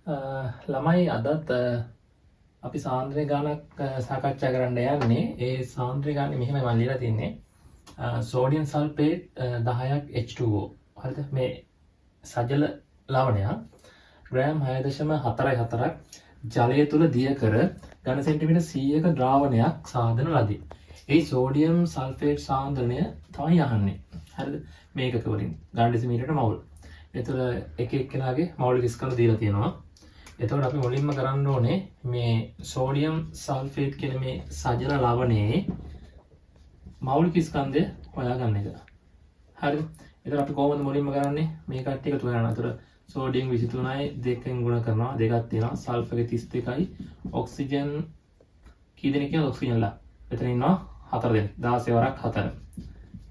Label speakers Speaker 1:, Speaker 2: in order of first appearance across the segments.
Speaker 1: ළමයි, අදත් අපි සාන්ද්‍රය ගානක් සාකච්ඡා කරන්න යන්නේ. ඒ සාන්ද්‍රය ගානේ මෙහෙමයි මම ලියලා තින්නේ. සෝඩියම් සල්ෆේට් 10ක් H2O. හරිද? මේ සජල ලවණයක් ග්‍රෑම් 6.44ක් ජලය තුල දිය කර ඝන සෙන්ටිමීටර් 100ක ද්‍රාවණයක් සාදන ලදී. ඒ සෝඩියම් සල්ෆේට් සාන්ද්‍රණය තමයි අහන්නේ. හරිද? මේකක වලින් ඝන ඩෙසිමීටරට මවුල්. ඒ තුළ එක එක්කෙනාගේ මෞලික ස්කන්ධ දීලා තියෙනවා. එතකොට අපි මුලින්ම කරන්න ඕනේ මේ සෝඩියම් සල්ෆේට් කියන මේ සජල ලවණයේ මෞලික ස්කන්ධය හොයාගන්න එක. හරිද? එතකොට අපි කොහොමද මුලින්ම කරන්නේ? මේ කට්ටිය එකතු කරනවා. එතකොට සෝඩියම් 23යි දෙකෙන් ගුණ කරනවා. දෙකක් තියෙනවා. සල්ෆර් එක 32යි. ඔක්සිජන් කී දෙනෙක් කියනවද ඔක්සිජන්ලා? මෙතන ඉන්නවා 4 දෙනෙක්. 16 වරක් 4.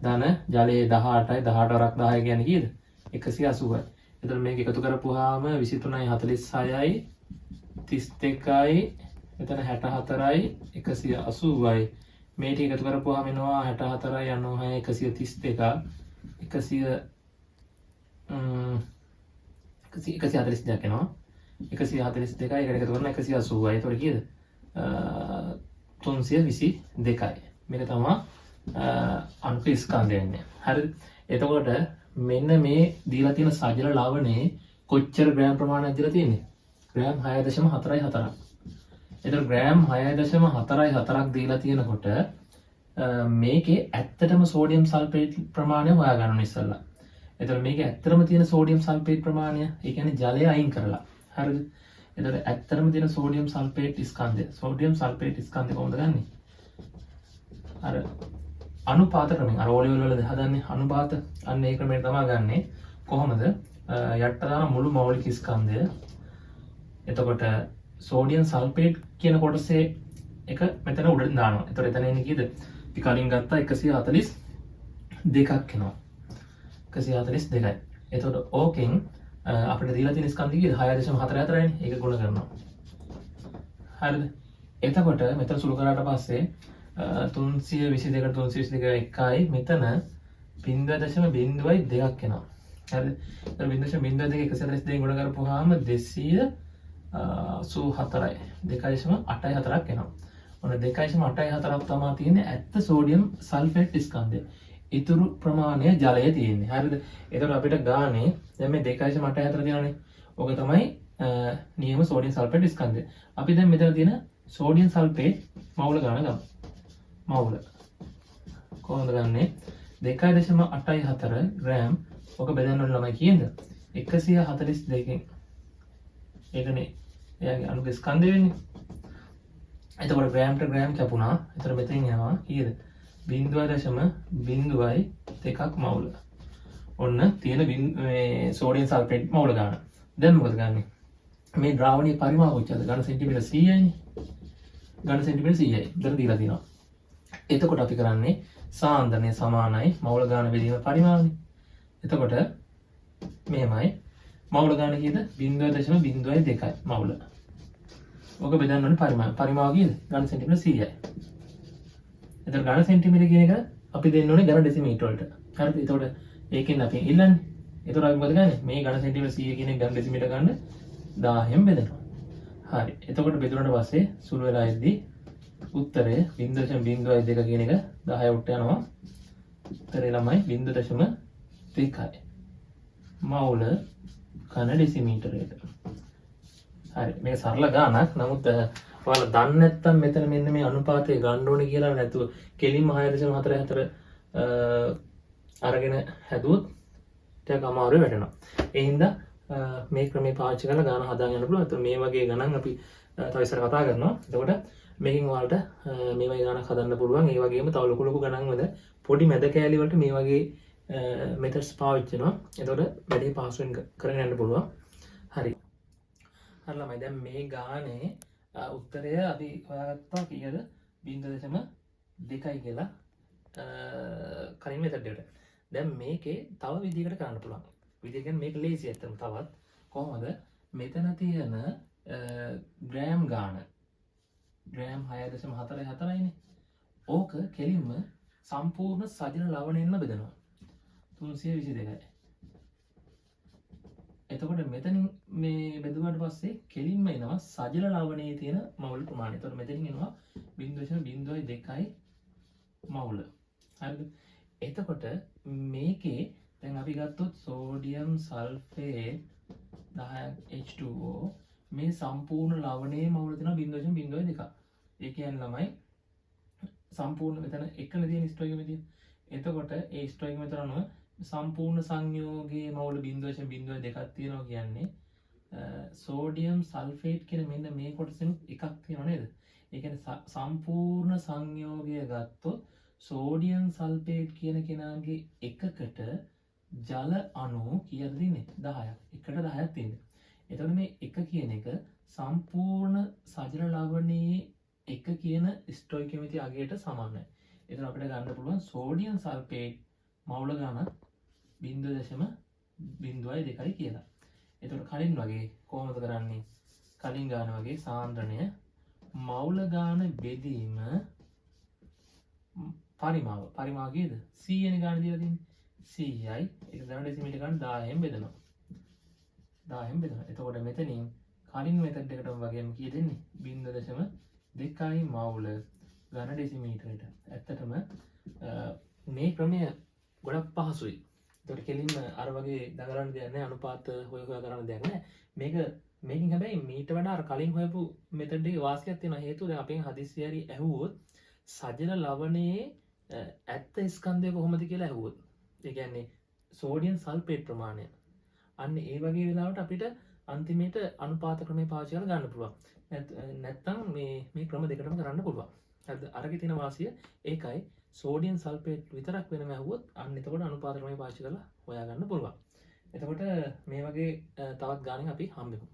Speaker 1: ධන ජලයේ 18යි. 18 වරක් 10 කියන්නේ කීයද? 180යි. එතකොට මේක එකතු කරපුවාම 23යි 46යි 32යි මෙතන 64යි 180යි. මේ ටික එකතු කරපුවාම එනවා 64යි 96 132 100 142ක් එනවා. 142යි එකට එකතු කරන 180යි. එතකොට කීයද? 322යි. මේක තමයි අණුක ස්කන්ධය වෙන්නේ. හරිද? එතකොට මෙන්න මේ දීලා තියෙන සජල ලවණේ කොච්චර ග්‍රෑම් ප්‍රමාණයක් දීලා තියෙන්නේ? ග්‍රෑම් 6.44ක්. එතකොට ග්‍රෑම් 6.44ක් දීලා තියෙනකොට මේකේ ඇත්තටම සෝඩියම් සල්ෆේට් ප්‍රමාණය හොයාගන්න ඕනේ ඉස්සෙල්ලා. එතකොට මේකේ ඇත්තටම තියෙන සෝඩියම් සල්ෆේට් ප්‍රමාණය, ඒ කියන්නේ ජලය අයින් කරලා. හරිද? එතකොට ඇත්තටම තියෙන සෝඩියම් සල්ෆේට් ස්කන්ධය, සෝඩියම් සල්ෆේට් ස්කන්ධය කොහොමද ගන්නෙ? අර අනුපාත ක්‍රමෙන්, අර ඕ ලෙවල් වල හදන්නේ අනුපාත, අන්න ඒ ක්‍රමයට තමයි ගන්නෙ. කොහොමද? යට දාන මුළු මෞලික ස්කන්ධය. එතකොට සෝඩියම් සල්ෆේට් කියන කොටසේ එක මෙතන උඩින් දානවා. එතකොට එතන එන්නේ කීයද? අපි කලින් ගත්තා 142ක් එනවා. 142යි. එතකොට ඕකෙන් අපිට දීලා තියෙන ස්කන්ධ කීයද? 6.44යිනේ. ඒක ගුණ කරනවා. හරිද? එතකොට මෙතන සුළු කරාට පස්සේ 322 322 එකයි, මෙතන 0.02ක් එනවා. හරිද? එතකොට 0.02 142 ගුණ කරපුවාම 284යි. 2.84ක් එනවා. ඔන්න 2.84ක් තමයි තියෙන්නේ ඇත්ත සෝඩියම් සල්ෆේට් ස්කන්ධය. ඉතුරු ප්‍රමාණය ජලය තියෙන්නේ. හරිද? එතකොට අපිට ගානේ දැන් මේ 2.84 තියෙනවනේ. ඕක තමයි නියම සෝඩියම් සල්ෆේට් ස්කන්ධය. අපි දැන් මෙතන තියෙන සෝඩියම් සල්ෆේට් මවුල ගාන ගමු. මවුල කොහොමද ගන්නෙ? 2.84 ග්‍රෑම්. ඔක බෙදන්න ඕනේ ළමයි කීයෙන්ද? 142කින්. ඒකනේ එයාගේ අණුක ස්කන්ධය වෙන්නේ. එතකොට ග්‍රෑම්ට ග්‍රෑම් කැපුණා. එතකොට මෙතනින් යනවා කීයද? 0.02ක් මවුල. ඔන්න තියෙන මේ සෝඩියම් සල්ෆේට් මවුල ගාන. දැන් මොකද ගන්නෙ? මේ ද්‍රාවණයේ පරිමාව කොච්චරද? ඝන සෙන්ටිමීටර් 100යිනේ. ඝන සෙන්ටිමීටර් 100යි. දැන් දීලා තියෙනවා. එතකොට අපි කරන්නේ සාන්ද්‍රණය සමානයි මවුල ගාන බෙදීම පරිමාවනේ. එතකොට මෙහෙමයි, මවුල ගාන කීයද? 0.02යි මවුල. ඔක බෙදන්න ඕනේ පරිමාව. පරිමාව කීයද? ඝන සෙන්ටිමීටර් 100යි. එතකොට ඝන සෙන්ටිමීටර් කියන එක අපි දෙන්න ඕනේ ඝන ඩෙසිමීටර වලට. හරිද? එතකොට ඒකෙන් අපි ඉල්ලන්නේ. එතකොට අපි මොකද ගන්නේ? මේ ඝන සෙන්ටිමීටර් 100 කියන එක ඝන ඩෙසිමීටර ගන්න 1000න් බෙදනවා. හරි. එතකොට බෙදුනට පස්සේ සුළු වෙලා එද්දි උත්තරය 0.02 කියන එක 10 උඩට යනවා. උත්තරේ ළමයි 0.2යි. මවුල ඝන ඩෙසිමීටරයට. හරි, මේක සරල ගානක්. නමුත් ඔයාලා දන්නේ නැත්නම් මෙතන මෙන්න මේ අනුපාතය ගන්න ඕනේ කියලා නැතුව කෙලින්ම 6.44 අරගෙන හැදුවොත් ටිකක් අමාරුවේ වැටෙනවා. ඒ හින්දා මේ ක්‍රමේ පාවිච්චි කරලා ගාන හදාගන්න පුළුවන්. එතකොට මේ වගේ ගණන් අපි තව ඉස්සර කතා කරනවා. එතකොට මේකෙන් ඔයාලට මේ වගේ ගානක් හදන්න පුළුවන්. ඒ වගේම තව ලොකු ලොකු ගණන් වල පොඩි මැද කෑලි වලට මේ වගේ මෙතඩ්ස් පාවිච්චි වෙනවා. එතකොට වැඩේ පහසුවෙන් කරගෙන යන්න පුළුවන්. හරි. හරි ළමයි, දැන් මේ ගානේ උත්තරය අපි හොයාගත්තා කීයද? 0.2යි කියලා කලින් මෙතඩ් එකට. දැන් මේකේ තව විදිහකට කරන්න පුළුවන්. විදිහ කියන්නේ මේක ලේසි ඇත්තටම තවත්. කොහොමද? මෙතන තියෙන ග්‍රෑම් ගාන ග්‍රෑම් 6.44යිනේ. ඕක කෙලින්ම සම්පූර්ණ සජල ලවණයෙන්ම බෙදනවා. 322යි. එතකොට මෙතනින් මේ බෙදුවට බෙදුවාට පස්සේ කෙලින්ම එනවා සජල ලවණයේ තියෙන මවුල ප්‍රමාණය. එතකොට මෙතනින් එනවා 0.02 මවුල. හරිද? එතකොට මේකේ දැන් අපි ගත්තොත් සෝඩියම් සල්ෆේට් 10ක් H2O මේ සම්පූර්ණ ලවණයේ මවුල තියෙනවා 0.02. ඒ කියන්නේ ළමයි, සම්පූර්ණ මෙතන එකන තියෙන ස්ටොයිකියෝමෙට්‍රිය. එතකොට ඒ ස්ටොයිකියෝමෙට්‍රිය අනුව සම්පූර්ණ සංයෝගයේ මවුල 0.02ක් තියෙනවා කියන්නේ සෝඩියම් සල්ෆේට් කියන මෙන්න මේ කොටසෙන් එකක් තියෙනව නේද? ඒ කියන්නේ සම්පූර්ණ සංයෝගය ගත්තොත් සෝඩියම් සල්ෆේට් කියන කෙනාගේ එකකට ජල අණු කීයද තියෙන්නේ? 10ක්. එකට 10ක් තියෙන්නේ. එතකොට මේ එක කියන එක සම්පූර්ණ සජල ලවණයේ එක කියන ස්ටොයිකියෝමෙට්‍රි අගයට සමානයි. එතකොට අපිට ගන්න පුළුවන් සෝඩියම් සල්ෆේට් මවුල ගාන 0.02යි කියලා. එතකොට කලින් වගේ කොහොමද කරන්නේ? කලින් ගාන වගේ සාන්ද්‍රණය මවුල ගාන බෙදීම පරිමාව. පරිමාව කීයද? 100 නේ ගාන දීලා තියෙන්නේ. 100යි ඒක ධන ඩෙසිමීටර ගාන 10න් බෙදනවා. 10න් බෙදනවා. එතකොට මෙතනින් කලින් මෙතඩ් එකටම වගේම කීයද එන්නේ? 0.2 මවුල ඝන ඩෙසිමීටරයට. ඇත්තටම මේ ක්‍රමය ගොඩක් පහසුයි. එතකොට කෙලින්ම අර වගේ දඟලන්න දෙයක් නැහැ, අනුපාත හොය හොයා කරන්න දෙයක් නැහැ. මේකෙන් හැබැයි මීට වඩා අර කලින් හොයපු මෙතඩ් එකේ වාසියක් තියෙනවා. හේතුව දැන් අපෙන් හදිස්සිය හරි ඇහුවොත් සජල ලවණයේ ඇත්ත ස්කන්ධය කොහොමද කියලා ඇහුවොත්, ඒ කියන්නේ සෝඩියම් සල්ෆේට් ප්‍රමාණය, අන්න ඒ වගේ වෙලාවට අපිට අන්තිමේට අනුපාත ක්‍රමය පාවිච්චි කරලා ගන්න පුළුවන්. නැත්නම් මේ මේ ක්‍රම දෙකටම කරන්න පුළුවන්. හරිද? අරගේ තියෙන වාසිය ඒකයි. සෝඩියම් සල්ෆේට් විතරක් වෙනම ඇහුවොත් අන්න එතකොට අනුපාත ක්‍රමය පාවිච්චි කරලා හොයාගන්න පුළුවන්. එතකොට මේ වගේ තවත් ගානකින් අපි හම්බෙමු.